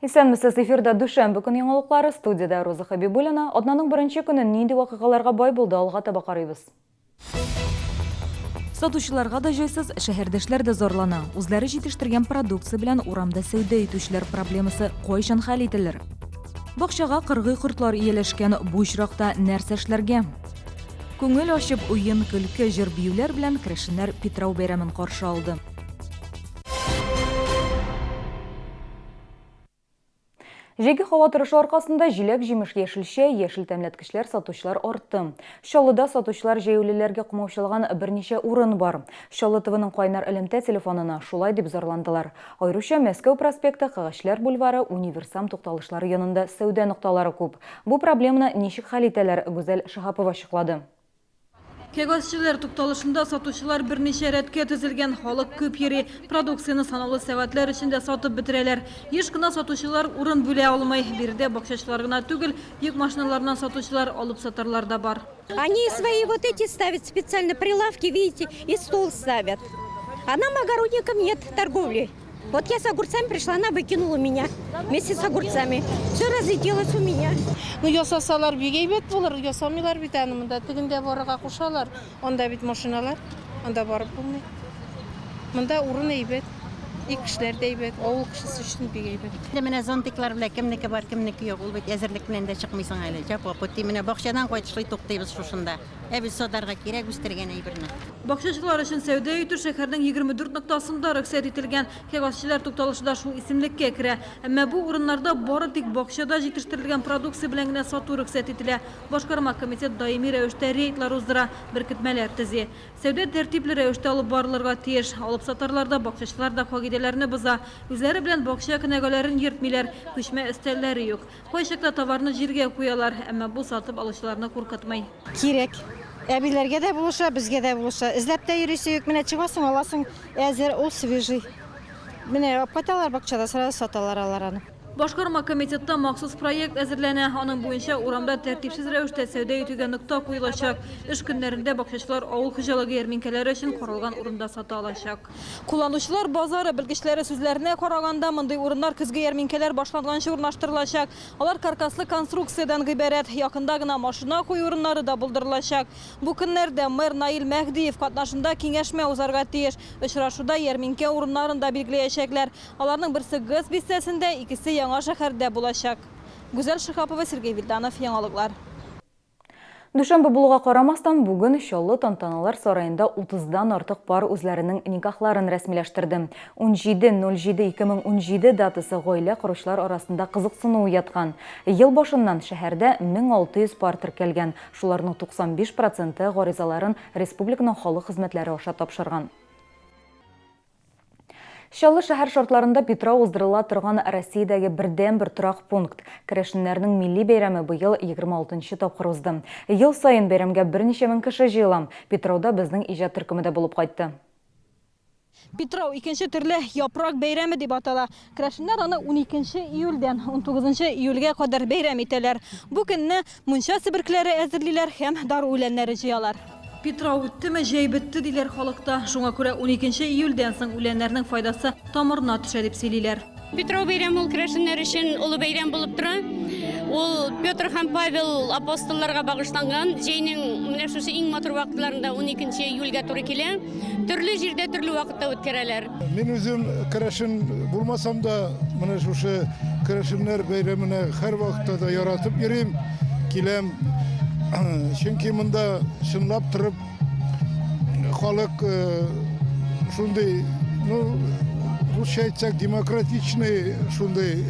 Исәнмесез, эфирда дүшәмбе көн яңалыклары, студиядә Роза Хәбибуллина. Атнаның беренче көне нинди вакыйгаларга бай булды, алга таба карыйбыз. Сатучыларга да җайсыз, шәһәрдәшләр дә зарлана. Үзләре җитештергән продукция белән урамда сәүдә итүчеләр проблемасы кайчан хәл ителер? Бакчага кыргый кортлар ияләшкән, бу очракта нәрсә эшләргә? Күңел ачып, уен-көлке, җыр-биюләр белән керәшеннәр Питрау бәйрәмен каршы алды. Җәйге һава торышы аркасында җиләк-җимеш, яшелчә, яшел тәмләткечләр сатучылар артты. Чаллыда сатучылар җәяүлеләргә комаучалаган берничә урын бар. Чаллы ТВның кайнар элемтә телефонына шулай дип зарландылар. Аеруча Мәскәү проспекты, Кәгазьчеләр бульвары, Универсам тукталышлары янында сәүдә нокталары күп. Бу проблеманы ничек хәл итәләр, Гүзәл Шиһапова ачыклады. Кәгазьчеләр тукталышында сатучылар берничә рәткә тезелгән, халык күп йөри. Продукцияне санаулы сәгатьләр эчендә сатып бетерәләр. Еш кына сатучылар урын бүлә алмый. Биредә бакчачылар гына түгел, йөк машиналарыннан сатучылар, алыпсатарлар да бар. Они свои вот эти ставят специально прилавки, видите, и стол ставят. А нам, огородникам, нет торговли. Вот я с огурцами пришла, она выкинула меня вместе с огурцами. Все разлетелось у меня. Ну, ясасалар бик әйбәт булыр, ясамыйлар бит аны монда. Тегендә барырга кушалар, анда бит машиналар, анда барып булмый. Монда урын әйбәт, и кешеләр дә әйбәт, авыл кешесе өчен бик әйбәт. Инде менә зонтиклар белән кемнеке бар, кемнеке юк, ул бит әзерлек белән дә чыкмыйсың әле. Җапа пути, менә бакчадан кайтышлый туктыйбыз шушында. Ә бит сатарга кирәк үстергән әйберне. Бакчачылар өчен сәүдә итү шәһәрнең 24 ноктасында рөхсәт ителгән. Кәгазьчеләр тукталышы да шул исемлеккә керә. Әмма бу урыннарда бары тик бакчада җитештерелгән продукция белән генә сату рөхсәт ителә. Башкарма комитет даими рәвештә рейдлар уздыра, беркетмәләр төзи. Сәүдә тәртипле рәвештә алып барылырга тиеш. Алыпсатарлар да, бакчачылар да кагыйдәләрне боза. Үзләре белән бакча кенәгәләрен йөртмиләр, күчмә өстәлләре юк. Кайчакта товарны җиргә куялар, әмма бу сатып алучыларны куркытмый. Кирәк. Әбиләргә дә булыша, безгә дә булыша. Эзләп тә йөрисе юк, менә чыгасың, аласың, әзер, ул свежий. Менә алып кайталар бакчада, сразу саталар алар аны. Башкарма комитетта махсус проект әзерләнә. Аның буенча урамда тәртипсез рәвештә сәүдә итүгә нокта куелачак. Эш көннәрендә бакчачылар авыл хуҗалыгы ярминкәләре өчен каралган урында сата алачак. Кулланучылар базары белгечләре сүзләренә караганда, мондый урыннар көзге ярминкәләр башланганчы урнаштырылачак. Алар каркаслы конструкциядән гыйбарәт. Якында гына машина кую урыннары да булдырылачак. Бу көннәрдә мэр Наил Мәһдиев катнашында киңәшмә узарга тиеш. Очрашуда ярминкә урыннарын да билгеләячәкләр. Аларның берсе ГЭС бистәсендә, икесе Яңа шәһәрдә булачак. Гүзәл Шиһапова, Сергей Вильданов, Яңалыклар. Дүшәмбе булуга карамастан, бүген Чаллы тантаналар сараенда утыздан артык пар үзләренең никахларын рәсмиләштерде. 17.07.2017 датасы гаилә коручылар арасында кызыксыну уяткан. Ел башыннан шәһәрдә 1600 пар теркәлгән, шуларның 95 проценты гаризаларын республиканың халык хезмәтләре аша тапшырган. Чаллы шәһәр шартларында Питрау уздырыла торган Россиядәге бердәнбер торак пункт. Керәшеннәрнең милли бәйрәме быел 26 нчы тапкыр узды. Ел саен бәйрәмгә берничә мең кеше җыела. Питрауда безнең иҗат төркеме дә булып кайтты. Питрау икенче төрле япрак бәйрәме дип атала. Керәшеннәр аны уникенче июльдән унтугызынчы июльгә кадәр бәйрәм итәләр. Бу көнне Мунча себеркеләре әзерлиләр һәм дару үләннәре җыялар. Питрау үттеме, җәй бетте, диләр халыкта. Шуңа күрә уникенче июльдән соң үләннәрнең файдасы тамырына төшә дип сөйлиләр. Питрау бәйрәме ул керәшеннәр өчен олы бәйрәм булып тора. Ул Петр һәм Павел апостолларга багышланган. Җәйнең менә шушы иң матур вакытларында уникенче июльгә туры килә. Төрле җирдә төрле вакытта үткәрәләр. Мин үзем керәшен булмасам да, менә шушы керәшеннәр бәйрәменә һәрвакытта да яратып йөрим, киләм. Чөнки монда чынлап торып халык э, шундый, ну, русча әйтсәк, демократичный шундый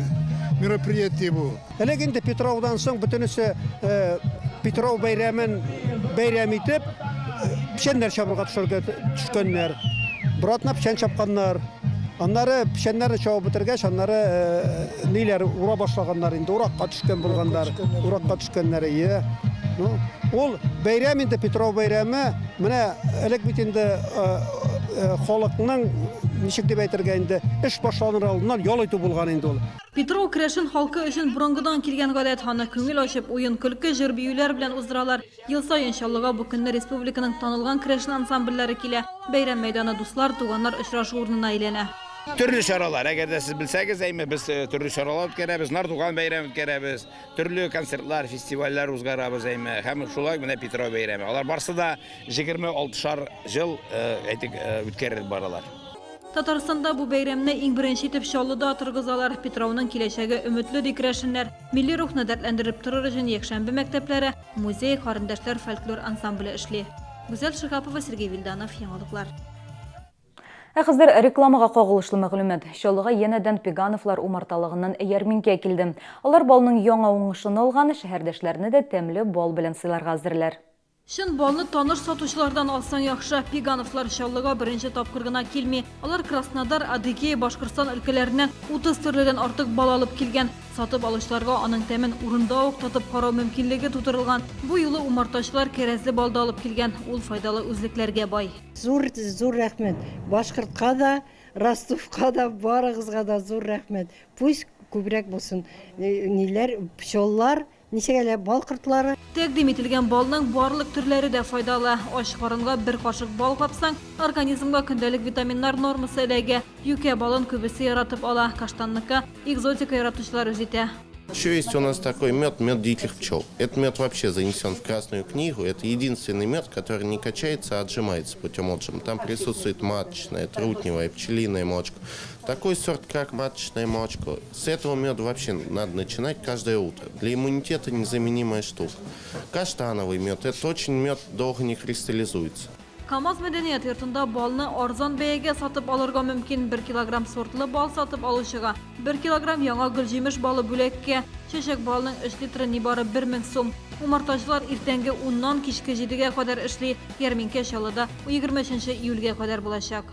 мероприятие бу. Элек инде Петраудан соң бөтенесе э, Петрау бәйрәмен бәйрәм итеп, э, печәннәр чабырга төшергә төшкәннәр. Бер атна печән чапканнар. Аннары печәннәрне чабып бетергәч, аннары э, ниләр ура башлаганнар инде, уракка төшкән булганнар. Уракка төшкәннәр, әйе. Ну, ул бәйрәм инде Петрау бәйрәме, менә элек бит инде халыкның ничек дип әйтергә инде, эш башланыр алдыннан ял итү булган инде ул. Питрау керәшен халкы өчен борынгыдан килгән гадәт. Аны күңел ачып, уен-көлке, җыр-биюләр белән уздыралар. Ел саен Чаллыга бу көнне республиканың танылган керәшен ансамбльләре килә. Бәйрәм мәйданы дуслар, туганнар очрашу урынына әйләнә. Төрле чаралар, әгәр дә сез белсәгез, әйме, без төрле чаралар үткәрәбез, Нардуган бәйрәме үткәрәбез, төрле концертлар, фестивальләр узгарабыз, әйме, һәм шулай менә Питрау бәйрәме. Алар барсы да 26шар җыл, әйтик, үткәрелеп баралар. Татарстанда бу бәйрәмне иң беренче итеп Чаллыда торгызалар. Питрауның киләчәге өметле, ди керәшеннәр. Милли рухны дәртләндереп торыр өчен якшәмбе мәктәпләре, музей, Карендәшләр фольклор ансамбле эшли. Гүзәл Шиһапова, Сергей Вильданов, Яңалыклар. Ә хәзер рекламага кагылышлы мәгълүмат. Чаллыга янәдән Пегановлар умарталыгыннан ярминкә килде. Алар балның яңа уңышын алган, шәһәрдәшләрне дә тәмле бал белән сыйларга әзерләр. Чын балны таныш сатучылардан алсаң яхшы. Пегановлар Чаллыга беренче тапкыр гына килми. Алар Краснодар, Адыгея, Башкортстан өлкәләреннән 30 төрледән артык бал алып килгән. Сатып алучыларга аның тәмен урында ук татып карау мөмкинлеге тудырылган. Бу юлы умартачылар кәрәзле бал да алып килгән. Ул файдалы үзлекләргә бай. Зур, зур рәхмәт. Башкортка да, Ростовка да, барыгызга да зур рәхмәт. Пусть күбрәк булсын ниләр, пчеллар, ничек әле, бал кортлары. Тәкъдим ителгән балның барлык төрләре дә файдалы. Ач карынга бер кашык бал капсаң, организмга көндәлек витаминнар нормасы эләгә. Юкә балын күбесе яратып ала, каштанныкы экзотика яратучылар үз итә. Еще есть у нас такой мед, мед диких пчел. Этот мед вообще занесен в Красную книгу. Это единственный мед, который не качается, а отжимается путем отжима. Там присутствует маточная, трутневая, пчелиная молочка. Такой сорт, как маточное молочко, с этого меда вообще надо начинать каждое утро. Для иммунитета незаменимая штука. Каштановый мед, это очень мед долго не кристаллизуется. КАМАЗ мәдәният йортында балны арзан бәягә сатып алырга мөмкин. Бер килограмм сортлы бал сатып алучыга бер килограмм яңа гөлҗимеш балы бүләккә. Чәчәк балының өч литры нибары 1000 сум. Умартачылар иртәнге уннан кичке җидегә кадәр эшли. Ярминкә Чаллыда 23 июльгә кадәр булачак.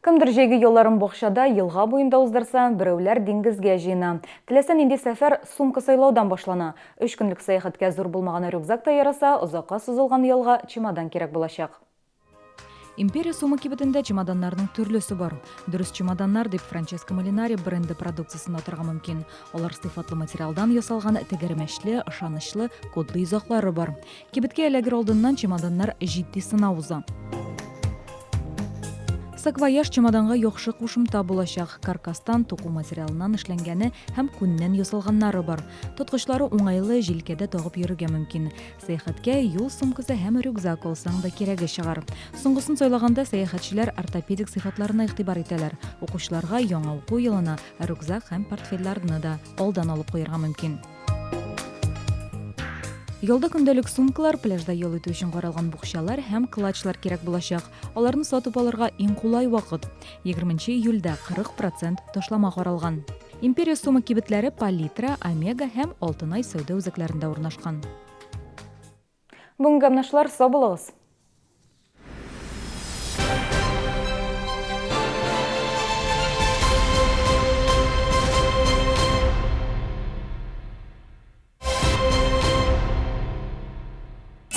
Кемдер җәйге ялларын бакчада, елга буенда уздырса, берәүләр диңгезгә җыена. Теләсә нинди сәфәр сумка сайлаудан башлана. Өч көнлек сәяхәткә зур булмаган рюкзак та яраса, озакка сузылган ялга чемодан кирәк булачак. Империя сумы кибетендә чемоданнарның төрлесе бар. Дөрес чемоданнар дип Франческо Молинари бренды продукциясен атарга мөмкин. Алар сыйфатлы материалдан ясалган, тәгәрмәчле, ышанычлы, кодлы йозаклары бар. Кибеткә эләгер алдыннан чемоданнар җитди сынау уза. Саквояж чемоданга яхшы кушымта булачак. Каркастан, туку материалыннан эшләнгәне һәм күннән ясалганнары бар. Тоткычлары уңайлы, җилкәдә тагып йөрергә мөмкин. Сәяхәткә юл сумкасы һәм рюкзак алсаң да кирәге чыгар. Соңгысын сайлаганда сәяхәтчеләр ортопедик сыйфатларына игътибар итәләр. Укучыларга яңа уку елына рюкзак һәм портфельләрне дә алдан алып куярга мөмкин. Ялда көндәлек сумкалар, пляжда ял итү өчен каралган букчалар һәм клатчлар кирәк булачак. Аларны сатып алырга иң кулай вакыт. 20 июльдә 40 процент ташлама каралган. Империя сумы кибетләре Палитра, Омега һәм Алтынай сәүдә үзәкләрендә урнашкан. Бүгенгә менә шулар, сау булыгыз!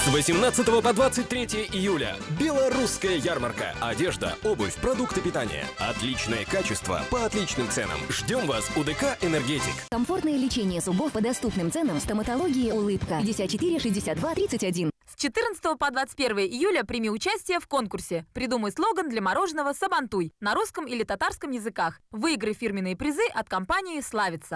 С 18 по 23 июля Белорусская ярмарка. Одежда, обувь, продукты питания. Отличное качество по отличным ценам. Ждем вас у ДК «Энергетик». Комфортное лечение зубов по доступным ценам в стоматологии «Улыбка». 54 62 31. С 14 по 21 июля прими участие в конкурсе «Придумай слоган для мороженого «Сабантуй» на русском или татарском языках». Выиграй фирменные призы от компании «Славица».